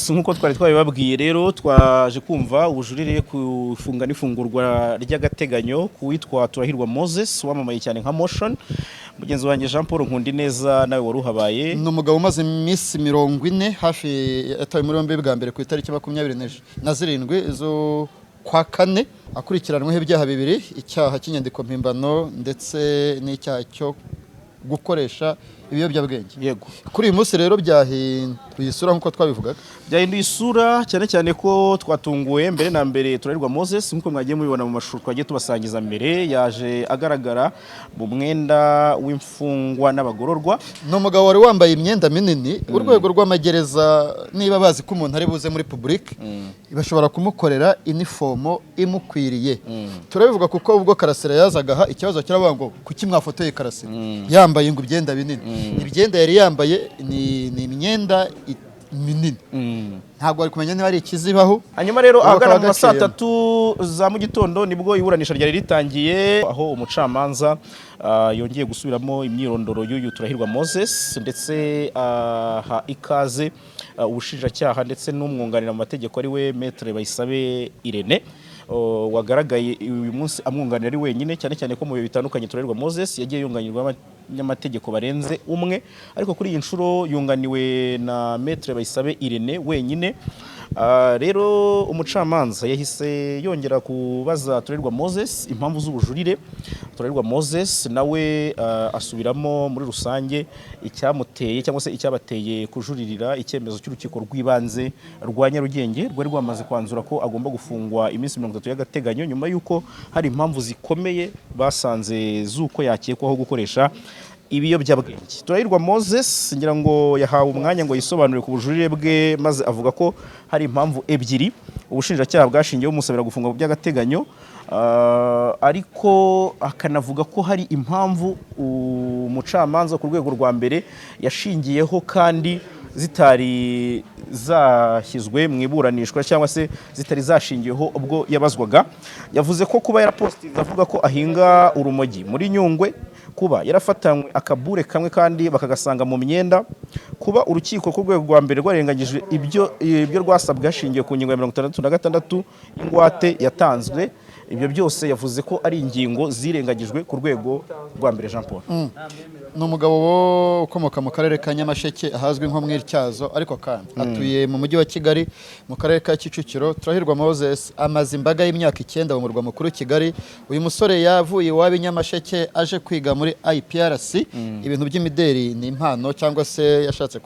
Yes, nkuko twari twabibabwiye rero, twaje kumva ubujurire ku ifunga n'ifungurwa ry'agateganyo ku witwa Turahirwa Moses, wamamaye cyane nka Moshions. Mugenzi wanjye Jean Paul Nkundineza nawe wari uhabaye. Ni umugabo umaze iminsi 40 hafi yatawe muri yombi bwa mbere ku itariki 27 z'ukwa kane, akurikiranweho ibyaha bibiri: icyaha cy'inyandiko mpimbano ndetse n'icyaha cyo gukoresha ibiyobyabwenge. Kuri uyu munsi rero byahinduye isura nk'uko twabivugaga. Byahinduye isura, cyane cyane ko twatunguwe. Mbere na mbere, Turahirwa Moses, nk'uko mwagiye mubibona mu mashusho twagiye tubasangiza mbere, yaje agaragara mu mwenda w'imfungwa n'abagororwa. Ni umugabo wari wambaye imyenda minini. Urwego rw'amagereza, niba bazi ko umuntu ari buze muri public, bashobora kumukorera inifomo imukwiriye. Turabivuga kuko ubwo Karasira yazaga aha, ikibazo kiravuga ngo kuki mwafotoye Karasira yambaye ngo ibyenda binini? Ibyenda yari yambaye ni imyenda minini, ntabwo wari kumenya niba ari ikizibaho. Hanyuma rero, Ubu ahagana akaba mu ma saa gaciyemo. 3 za mu gitondo nibwo iburanisha ryari ritangiye, aho umucamanza yongeye gusubiramo imyirondoro y'uyu Turahirwa Moses, ndetse aha ikaze ubushinjacyaha ndetse n'umwunganira mu mategeko, ari we Maître Bayisabe Irene, wagaragaye uyu munsi amwunganira ari wenyine, cyane cyane ko mu bihe bitandukanye Turahirwa Moses yagiye yunganirwa n'abanyamategeko barenze umwe, ariko kuri iyi nshuro yunganiwe na Maître Bayisabe Irene wenyine. Rero umucamanza yahise yongera kubaza Turahirwa Moses impamvu z'ubujurire. Turahirwa Moses nawe asubiramo muri rusange icyamuteye cyangwa se icyabateye kujuririra icyemezo cy'urukiko rw'ibanze rwa Nyarugenge rwari rwamaze kwanzura ko agomba gufungwa iminsi 30 y'agateganyo, nyuma y'uko hari impamvu zikomeye basanze z'uko yakekwaho gukoresha ibiyobyabwenge. Turahirwa Moses, ngira ngo yahawe umwanya ngo yisobanure ku bujurire bwe, maze avuga ko hari impamvu ebyiri ubushinjacyaha bwashingiyeho bumusabira gufungwa by'agateganyo, ariko akanavuga ko hari impamvu umucamanza ku rwego rwa mbere yashingiyeho kandi zitari zashyizwe mu iburanishwa cyangwa se zitari zashingiweho ubwo yabazwaga. Yavuze ko kuba yarapostinze avuga ko ahinga urumogi muri Nyungwe, kuba yarafatanywe akabure kamwe kandi bakagasanga mu myenda, kuba urukiko ku rwego rwa mbere rwarengagije ibyo rwasabwe hashingiwe ku ngingo ya 66 y'ingwate yatanzwe, ibyo byose yavuze ko ari ingingo zirengagijwe ku rwego rwa mbere, Jean Paul. Ni umugabo ukomoka mu karere ka Nyamasheke ahazwi nko mu Ityazo, ariko kandi atuye mu mujyi wa Kigali mu karere ka Kicukiro. Turahirwa Moses amaze imbaga y'imyaka 9 mu murwa mukuru Kigali. Uyu musore yavuye iwabo i Nyamasheke aje kwiga muri IPRC. Ibintu by'imideri ni impano cyangwa se yashatse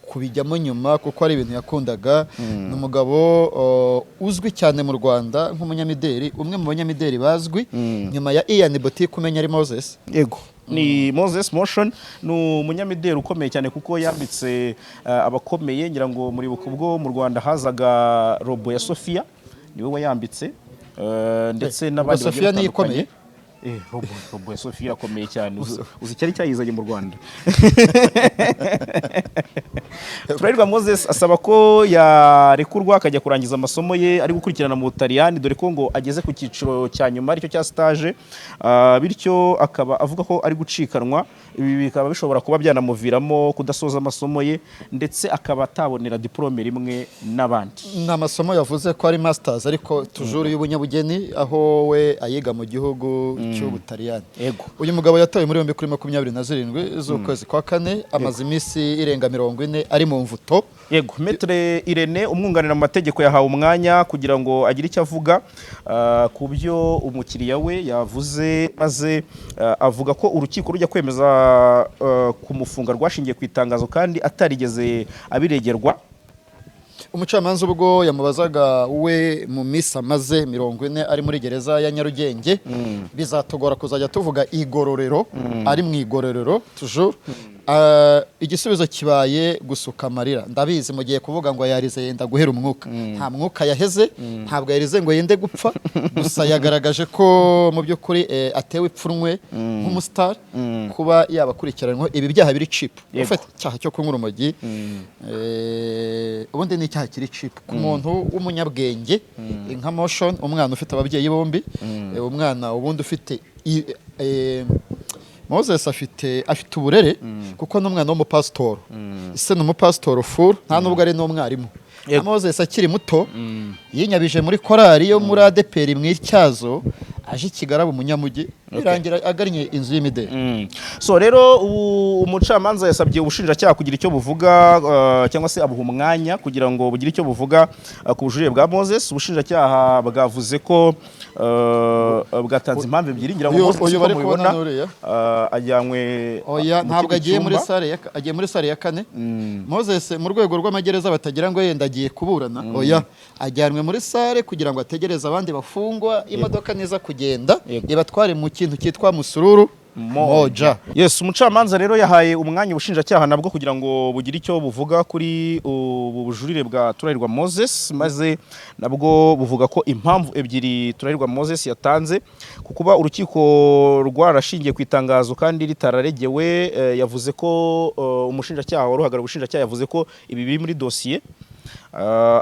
kubijyamo nyuma kuko ari ibintu yakundaga. Ni umugabo uzwi cyane mu Rwanda nk'umunyamideri, umwe mu banyamideri bazwi nyuma ya Ian Boutique, umenya ari Moses. Yego, ni Moses Moshions, ni umunyamideli ukomeye cyane kuko yambitse abakomeye. Ngira ngo muribuka ubwo mu Rwanda hazaga robo ya Sofia, niwe wayambitse, ndetse Ubwo n'abandi bagiye Sofia niyo batandukanye. ikomeye? Robo ya Sofia irakomeye cyane. Uzi icyari cyayizanye mu Rwanda? Turahirwa Moses asaba ko yarekurwa akajya kurangiza amasomo ye ari gukurikirana mu Butaliyani, dore ko ngo ageze ku cyiciro cya nyuma, aricyo cya stage. Bityo akaba avuga ko ari gucikanwa. Ibi bikaba bishobora kuba byanamuviramo kudasoza amasomo ye, ndetse akaba atabonera diplôme rimwe n'abandi. Ni amasomo yavuze ko ari masters, ariko toujours y'ubunyabugeni, aho we ayiga mu gihugu cy'Ubutaliyani. Uyu mugabo yatawe muri yombi kuri 27 z'ukwezi kwa kane, amaze iminsi irenga 40 ari mu mvuto. Yego, Maître Irene umwunganira mu mategeko yahawe umwanya kugira ngo agire icyo avuga ku byo umukiriya we yavuze, maze avuga ko urukiko rujya kwemeza kumufunga rwashingiye ku itangazo kandi atarigeze abiregerwa. Umucamanza ubwo yamubazaga we mu minsi amaze 40 ari muri gereza ya Nyarugenge, bizatugora kuzajya tuvuga igororero, ari mu igororero toujours. Igisubizo kibaye gusuka amarira. Ndabizi mugiye kuvuga ngo yarize yenda guhera umwuka. Nta mwuka yaheze, ntabwo yarize ngo yende gupfa, gusa yagaragaje ko mu by'ukuri atewe ipfunwe nk'umusitari kuba yabakurikiranweho ibi byaha biri cheap. Ufite icyaha cyo kunywa urumogi, ubundi ni icyaha kiri cheap ku muntu w'umunyabwenge nka Moshions, umwana ufite ababyeyi bombi, umwana ubundi ufite Moses afite uburere kuko ni umwana w'umupasitoro, ise ni umupasitoro full, nta nubwo ari n'umwarimu. Na Moses akiri muto yinyabije muri korali yo muri ADEPR mu Ityazo, aje i Kigali aba umunyamujyi, birangira agannye inzu y'imideli. So rero ubu umucamanza yasabye ubushinjacyaha kugira icyo buvuga, cyangwa se abuha umwanya kugira ngo bugire icyo buvuga ku bujurire bwa Moses. Ubushinjacyaha bwavuze ko bwatanze impamvu ebyiri, ngira ngo Uyu- Moses uyu uko bari kubona mubibona, n'uriya? Ajyanywe Oya, mu ntabwo kindi agiye muri cyumba. sale ya, agiye muri sale ya kane. Moses mu rwego rw'amagereza batagira ngo yenda agiye kuburana, oya, ajyanwe muri sale kugira ngo ategereze abandi bafungwa, imodoka niza kugenda ibatware mu kintu cyitwa musururu moja. Yes, umucamanza rero yahaye umwanya ubushinjacyaha nabwo kugira ngo bugire icyo buvuga kuri ubu bujurire bwa Turahirwa Moses, maze nabwo buvuga ko impamvu ebyiri Turahirwa Moses yatanze ku kuba urukiko rwarashingiye ku itangazo kandi ritararegewe, yavuze ko umushinjacyaha wari uhagarariye ubushinjacyaha yavuze ko ibi biri muri dosiye.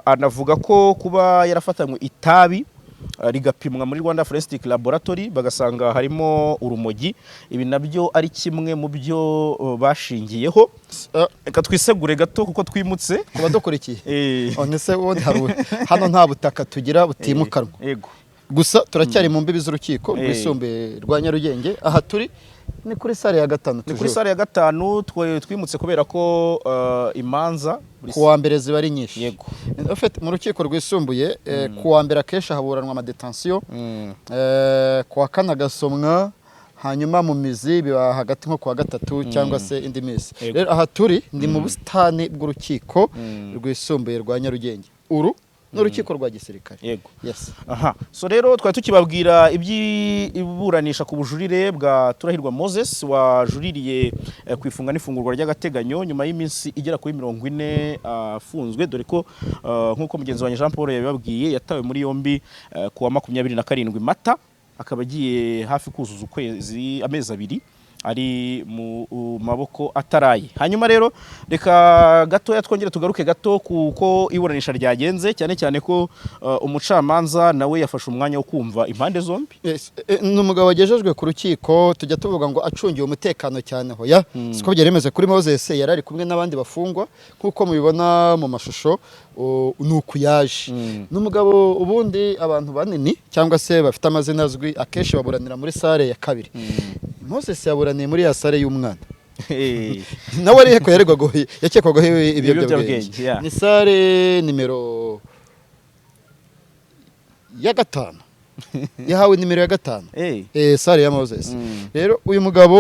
Anavuga ko kuba yarafatanywe itabi, rigapimwa muri Rwanda Forensic Laboratory bagasanga harimo urumogi, ibi nabyo ari kimwe mu byo bashingiyeho. Reka twisegure gato kuko twimutse. Ku badukurikiye, none se ubundi hari hano nta butaka tugira butimukanwa? Yego. Gusa turacyari mu mbibi z'urukiko rwisumbuye rwa Nyarugenge. Aha turi ni kuri sale ya gatanu. Ni kuri Toujours. sale ya gatanu. Twimutse kubera ko imanza Ku wa mbere ziba ari nyinshi. Yego. En fait, mu rukiko rwisumbuye, ku wa mbere akenshi haburanwa amadetention, ku wa kane agasomwa, hanyuma mu mizi biba hagati nko ku wa gatatu cyangwa se indi minsi. Rero aha turi ni mu busitani bw'urukiko rwisumbuye rwa Nyarugenge. Uru ni urukiko rwa gisirikare. Yego. Yes. Aha, so rero twari tukibabwira iby'iburanisha ku bujurire bwa Turahirwa Moses wajuririye ku ifunga n'ifungurwa ry'agateganyo nyuma y'iminsi igera kuri 40 afunzwe, dore ko nk'uko mugenzi wanjye Jean Paul yabibabwiye, yatawe muri yombi ku wa 27 Mata, akaba agiye hafi kuzuza ukwezi, amezi 2 ari mu maboko ataraye. Hanyuma rero reka gatoya twongere tugaruke gato kuko iburanisha ryagenze, cyane cyane ko umucamanza nawe yafashe umwanya wo kumva impande zombi. Yes. Ni umugabo wagejejwe ku rukiko, tujya tuvuga ngo acungiwe umutekano cyane. Hoya, siko byari bimeze kuri Moses. Yari ari kumwe n'abandi bafungwa nk'uko mubibona mu mashusho, ni uku yaje. Ni umugabo ubundi abantu banini cyangwa se bafite amazina azwi akenshi baburanira muri sale ya kabiri. Moses yaburaniye muri ya sale y'umwana, nawe ariko yaregwaga, yakekwagaho ibiyobyabwenge. Ibiyobyabwenge, yeah. Ni sale nimero ya gatanu, yahawe nimero ya gatanu. Sale ya Moses. Rero uyu mugabo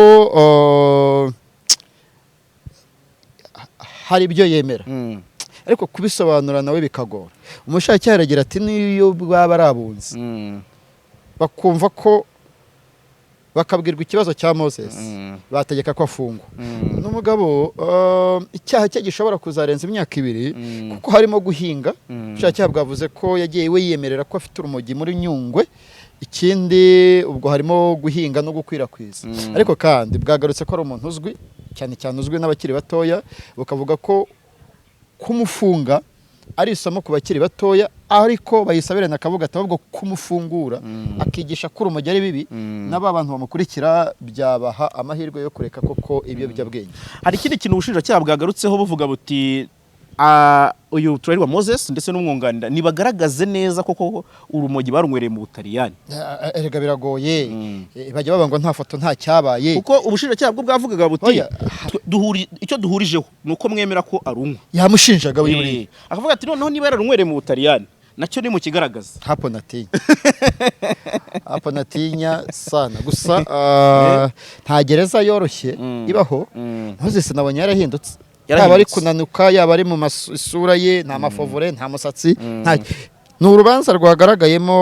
hari ibyo yemera, ariko kubisobanura nawe bikagora. Umushinjacyaha aragira ati niyo baba ari abunzi, bakumva ko bakabwirwa ikibazo cya Moses, bategeka ko afungwa. Ni umugabo icyaha cye gishobora kuzarenza imyaka 2, kuko harimo guhinga. Ubushinjacyaha bwavuze ko yagiye we yiyemerera ko afite urumogi muri Nyungwe. Ikindi ubwo harimo guhinga no gukwirakwiza. Ariko kandi bwagarutse ko ari umuntu uzwi cyane cyane, uzwi n'abakiri batoya, bukavuga ko kumufunga ari isomo ku bakiri batoya, ariko bayisabire akavuga ati ahubwo kumufungura akigisha ko urumogi ari bibi, n'aba bantu bamukurikira byabaha amahirwe yo kureka koko ibiyobyabwenge. Hari ikindi kintu ubushinjacyaha bwagarutseho, buvuga buti uyu Turahirwa Moses ndetse n'umwunganira nibagaragaze neza koko urumogi barunywereye mu Butaliyani. Erega biragoye. Bajya bavuga ngo nta foto, nta cyabaye. Kuko ubushinjacyaha bwo bwavugaga buti Oya. Icyo duhurijeho ni uko mwemera ko arunywa. Yamushinjaga we buriya. Akavuga ati noneho niba yararunywereye mu Butaliyani, nacyo ni mu kigaragaza. Hapo natinya, hapo natinya sana. Gusa nta gereza yoroshye ibaho. Moses nabonye yarahindutse, yaba ari Yarahindutse. kunanuka, yaba ari mu isura ye, nta mafovure, nta musatsi, nta. Ni urubanza rwagaragayemo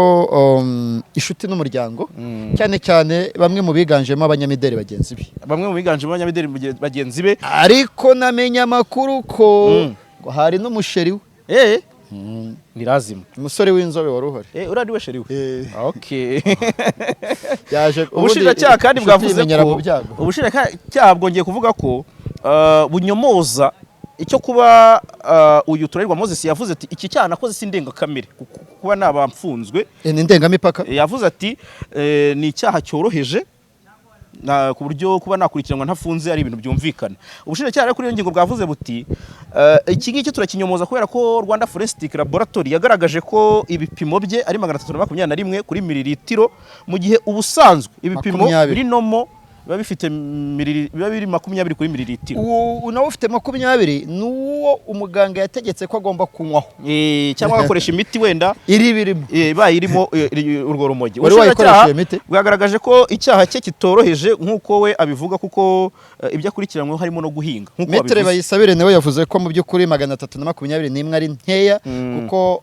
inshuti n'umuryango, cyane cyane bamwe mu biganjemo abanyamideli bagenzi be. Bamwe mu biganjemo abanyamideli bagenzi be. Ariko namenye amakuru ko ngo hari n'umusheri we. Ni lazima. Umusore w'inzobe wari uhari. Uriya ni we sheri we? Okay. Yaje ubundi Ubushinjacyaha kandi inshuti bwavuze yimenyera ko mu byago. ubushinjacyaha bwongeye kuvuga ko bunyomoza icyo kuba uyu Turahirwa Moses yavuze ati iki cyaha nakoze si indengakamere, kuba naba mfunzwe. Ni indengamipaka. Yavuze ati ni icyaha cyoroheje. ku buryo kuba nakurikiranwa ntafunze ari ibintu byumvikana. Ubushinjacyaha rero kuri iyo ngingo bwavuze buti iki ngiki turakinyomoza kubera ko Rwanda Forensic Laboratory yagaragaje ko ibipimo bye ari 321 kuri mililitiro, mu gihe ubusanzwe ibipimo 20. biri normal biba bifite biba biri 20 kuri mililitiro. Uwo nawe ufite 20 ni uwo umuganga yategetse ko agomba kunywaho. Cyangwa agakoresha imiti wenda iri birimo. Ibaye irimo urwo rumogi. Wari wayikoresha iyo miti? Bwagaragaje ko icyaha cye kitoroheje nk'uko we abivuga, kuko ibyo akurikiranyweho harimo no guhinga nk'uko Maître wabivuze. Bayisabire nawe yavuze ko mu by'ukuri 321 ari nkeya, kuko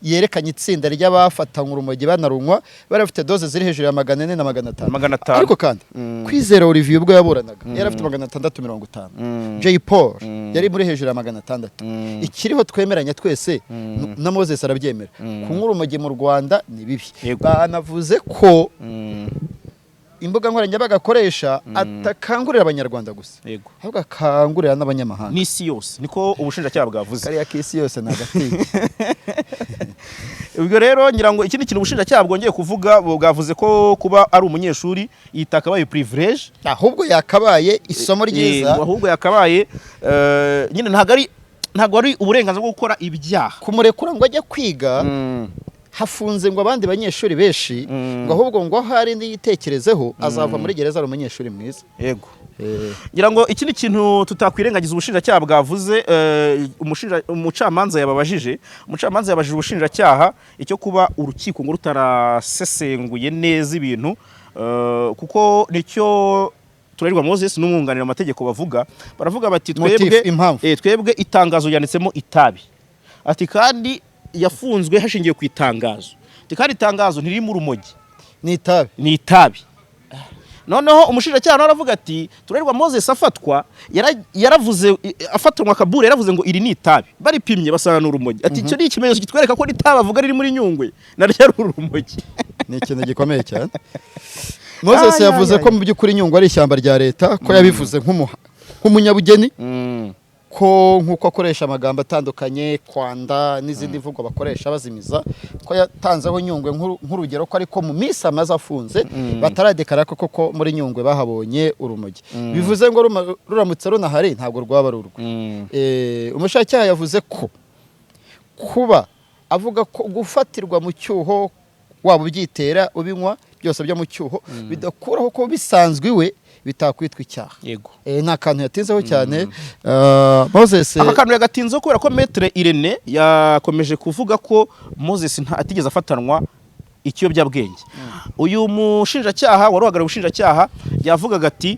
yerekanye itsinda ry'abafatanywe urumogi banarunywa bari bafite doze ziri hejuru ya 400 na 500. 500. Ariko kandi Kwizera Olivier ubwo yaburanaga yari afite 650. Jay Paul yari muri hejuru ya 600. Ikiriho twemeranya twese, na Moses arabyemera, kunywa urumogi mu Rwanda ni bibi. Banavuze ko imbuga nkoranyambaga akoresha atakangurira Abanyarwanda gusa, ahubwo akangurira n'abanyamahanga. N'isi yose, niko ubushinjacyaha bwavuze. Kariya k'isi yose ni agatinya. Ubwo rero ngira ngo ikindi kintu ubushinjacyaha bwongeye kuvuga, bwavuze ko kuba ari umunyeshuri yitakabaye privilege. Ahubwo yakabaye isomo ryiza. Ahubwo yakabaye nyine ntabwo ari uburenganzira bwo gukora ibyaha. Kumurekura ngo ajye kwiga, hafunze ngo abandi banyeshuri benshi, ngo ahubwo ngo aho ari niyitekerezeho azava muri gereza ari umunyeshuri mwiza. Ngira ngo ikindi kintu tutakwirengagiza ubushinjacyaha bwavuze, umucamanza yababajije, umucamanza yabajije ubushinjacyaha icyo kuba urukiko ngo rutarasesenguye neza ibintu, kuko nicyo Turahirwa Moses n'umwunganira mu mategeko bavuga. Baravuga bati Motif, twebwe impamvu. Twebwe itangazo ryanditsemo itabi, ati kandi yafunzwe hashingiwe ku itangazo, ati kandi itangazo ntirimo urumogi. Ni itabi. Ni itabi. Noneho umushinjacyaha nawe aravuga ati Turahirwa Moses afatwa yaravuze, afatanwa akabure, yaravuze ngo iri ni itabi, baripimye basanga ni urumogi. Ati icyo ni ikimenyetso kitwereka ko n'itabi avuga riri muri Nyungwe naryo ari urumogi. Ni ikintu gikomeye cyane. Moses Ay, yavuze ay, ko mu by'ukuri Nyungwe ari ishyamba rya leta, ko yabivuze nk'umunyabugeni, ko nk'uko akoresha amagambo atandukanye, kwanda n'izindi mvugo bakoresha bazimiza, ko yatanzeho Nyungwe nk'urugero, ko ariko mu minsi amaze afunze bataradekara ko koko muri Nyungwe bahabonye urumogi. Bivuze ngo ruramutse runahari ntabwo rwaba ari urwe. Umushinjacyaha yavuze ko kuba avuga ko gufatirwa mu cyuho, waba ubyitera, ubinywa, byose byo mu cyuho, bidakuraho ko bisanzwe iwe bitakwitwa icyaha. Ni akantu yatinzeho cyane. Moses Aka kantu yagatinzeho kubera ko Maître Irene yakomeje kuvuga ko Moses atigeze afatanwa ikiyobyabwenge. Uyu mushinjacyaha wari uhagarariye ubushinjacyaha yavugaga ati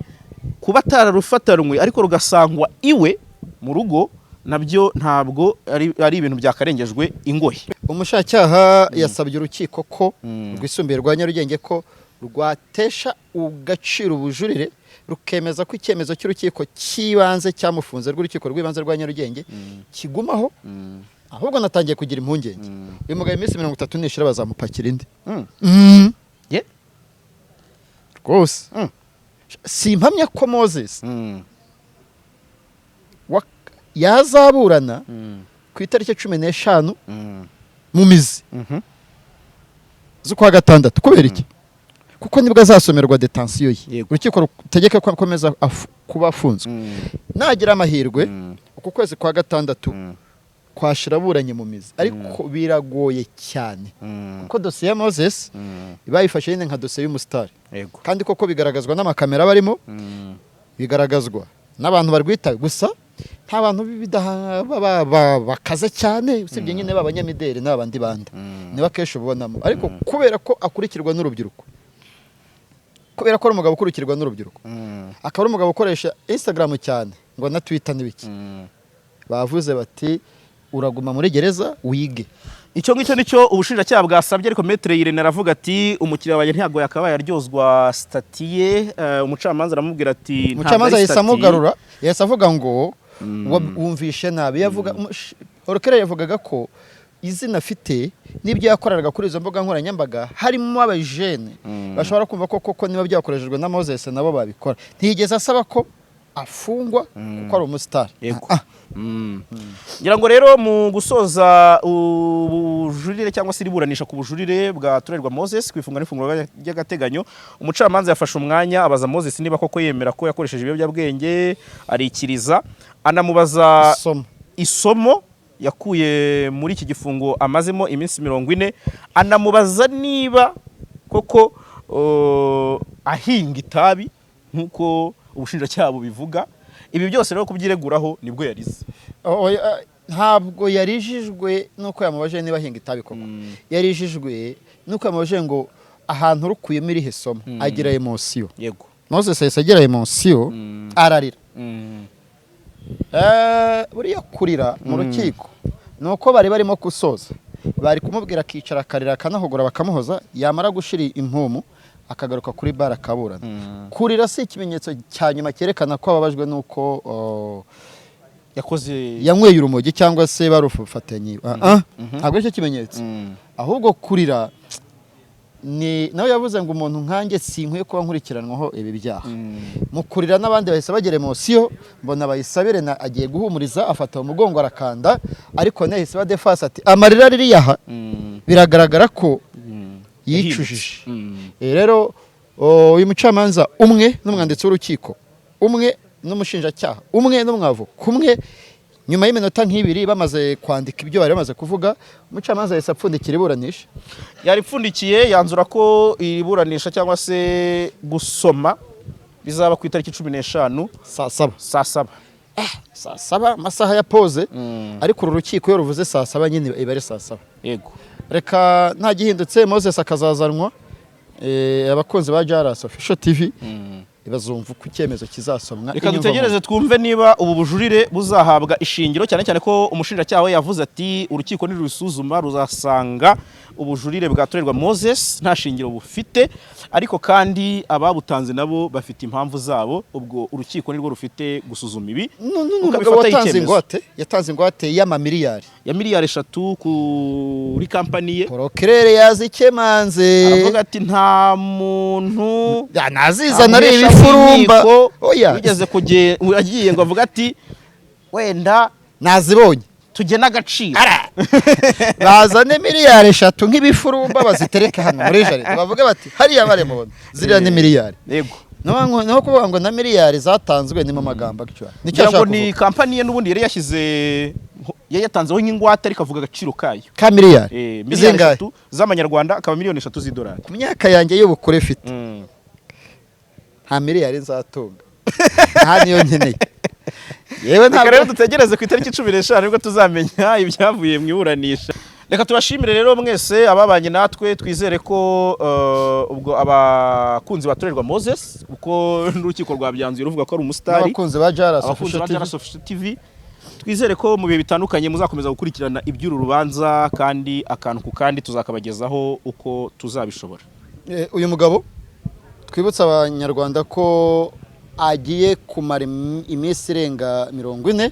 kuba atararufatanwe ariko rugasangwa iwe mu rugo, nabyo ntabwo ari ibintu byakarengejwe ingohe. Umushinjacyaha yasabye urukiko ko rwisumbuye rwa Nyarugenge ko rwatesha agaciro ubujurire, rukemeza ko icyemezo cy'urukiko cy'ibanze cyamufunze, rw'urukiko rw'ibanze rwa Nyarugenge, kigumaho. Ahubwo natangiye kugira impungenge, uyu mugabo iminsi 30 nishira bazamupakira indi. Rwose simpamya ko Moses yazaburana ku itariki 15 mu mizi z'ukwa gatandatu. Kubera iki? Kuko nibwo azasomerwa détention ye. Urukiko rutegeke ko akomeza kuba afunzwe. Nagira amahirwe, uku kwezi kwa gatandatu kwashira aburanye mu mizi, ariko biragoye cyane, kuko dosiye ya Moses bayifashe nyine nka dosiye y'umusitari. Kandi koko bigaragazwa n'amakamera barimo, bigaragazwa n'abantu barwita gusa. Nta bantu bakaze cyane usibye nyine b'abanyamideli n'abandi bandi niba akenshi ubonamo. Ariko kubera ko akurikirwa n'urubyiruko, kubera ko ari umugabo ukurikirwa n'urubyiruko, akaba ari umugabo ukoresha Instagram cyane ngo na Twitter n'ibiki, bavuze bati uraguma muri gereza wige. Icyo ngicyo nicyo ubushinjacyaha bwasabye, ariko Maître Irene aravuga ati umukiriya wanjye ntabwo yakabaye aryozwa statut ye. Umucamanza aramubwira ati ntabwo Umucamanza ari yahise statut. amugarura, yahise avuga ngo wumvishe nabi. Yavuga Orokere yavugaga ko izina afite n'ibyo yakoreraga kuri izo mbuga nkoranyambaga harimo abajene bashobora kumva ko koko niba byakoreshejwe na Moses nabo babikora. Ntiyigeze asaba ko afungwa kuko ari umusitari. Yego. Ah, Ngira ngo rero mu gusoza ubujurire cyangwa se iburanisha ku bujurire bwa Turahirwa Moses ku ifunga n'ifungurwa ry'agateganyo, umucamanza yafashe umwanya abaza Moses niba koko yemera ko yakoresheje ibiyobyabwenge, arikiriza, anamubaza isomo isomo yakuye muri iki gifungo amazemo iminsi 40, anamubaza niba koko ahinga itabi nk'uko ubushinjacyaha bubivuga. Ibi byose rero kubyireguraho nibwo yarize. Oya, ntabwo yarijijwe nuko yamubajije niba ahinga itabi koko. Yarijijwe nuko yamubajije ngo ahantu urukuyemo irihe somo, agira émotion. Moses yahise agira émotion, ararira. Buriya kurira mu rukiko ni uko bari barimo gusoza, bari kumubwira akicara akarira, akanahogora, bakamuhoza, yamara gushira impumu akagaruka kuri bara akaburana. Kurira si ikimenyetso cya nyuma cyerekana ko ababajwe n'uko yakoze yanyweye urumogi cyangwa se barufatanye. Ah, ah, ntabwo aricyo kimenyetso. Ahubwo kurira ni nawe yavuze ngo umuntu nkanjye sinkwiye kuba nkurikiranwaho ibi byaha. Mu kurira n'abandi bahise bagira émotion, mbona bayisabire na agiye guhumuriza, afata mu mugongo arakanda, ariko nahise ba defasi ati amarira ririya aha biragaragara ko yicujije. Rero uyu mucamanza umwe n'umwanditsi w'urukiko umwe n'umushinjacyaha umwe n'umwavoka kumwe, nyuma y'iminota nk'ibiri bamaze kwandika ibyo bari bamaze kuvuga, umucamanza yahise apfundikira iburanisha. Yaripfundikiye, yanzura ko iburanisha cyangwa se gusoma bizaba ku itariki 15 saa 7. Saa 7. Saa 7, amasaha ya pause. Ariko uru rukiko iyo ruvuze saa 7 nyine iba ari saa 7. Reka nta gihindutse Moses akazazanwa. Abakunzi ba Jaras Official TV bazumva uko icyemezo kizasomwa. Reka dutegereze twumve niba ubu bujurire buzahabwa ishingiro, cyane cyane ko umushinjacyaha we yavuze ati urukiko nirubisuzuma ruzasanga ubujurire bwa Turahirwa Moses nta shingiro bufite, ariko kandi ababutanze nabo bafite impamvu zabo. Ubwo urukiko nirwo rufite gusuzuma ibi Umugabo ukabifataho watanze icyemezo. ingwate, yatanze ingwate y'amamiliyari Ya miliyari 3 kuri kampani ye. Procureur yazikemanze. Aravuga ati nta muntu Ya, nazizana ari muhesha ibifurumba. w'inkiko Oya. wigeze kuge agiye ngo avuga ati wenda Nazibonye. tugena agaciro. Bazane miliyari 3 nk'ibifurumba bazitereke hano muri jardin, bavuge bati hariya baremubona ziriya ni miliyari. Naho kuvuga ngo na miliyari zatanzwe ni mu magambo atyo, nicyo Ngira ngo ashaka ni kuvuga. Kampani ye n'ubundi yari yashyize, yari yatanzeho nk'ingwate, ariko avuga agaciro kayo. Ka miliyari Miliyari zingahe? 3 z'amanyarwanda, akaba miliyoni 3 z'idolari. Ku myaka yanjye y'ubukure mfite, nta miliyari nzatunga, nta niyo nkeneye yewe. Reka rero Ntabwo dutegereze ku itariki 15 nibwo tuzamenya ibyavuye mu iburanisha. Reka tubashimire rero mwese ababanye natwe. Twizere ko ubwo abakunzi ba Turahirwa Moses, kuko n'urukiko rwabyanzuye ruvuga ko ari umusitari, n'abakunzi ba Jaras abakunzi ba Official TV. Jaras Official TV, twizere ko mu bihe bitandukanye muzakomeza gukurikirana iby'uru rubanza, kandi akantu ku kandi tuzakabagezaho uko tuzabishobora. Uyu mugabo twibutse Abanyarwanda ko agiye kumara iminsi irenga 40.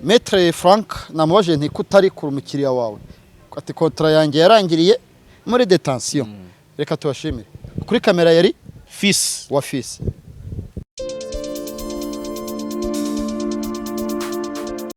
Maître Frank namubajije nti ko utari kure umukiriya wawe, ati contrat yanjye yarangiriye muri détention. Reka tubashimire. Kuri kamera yari Fisi wa Fisi.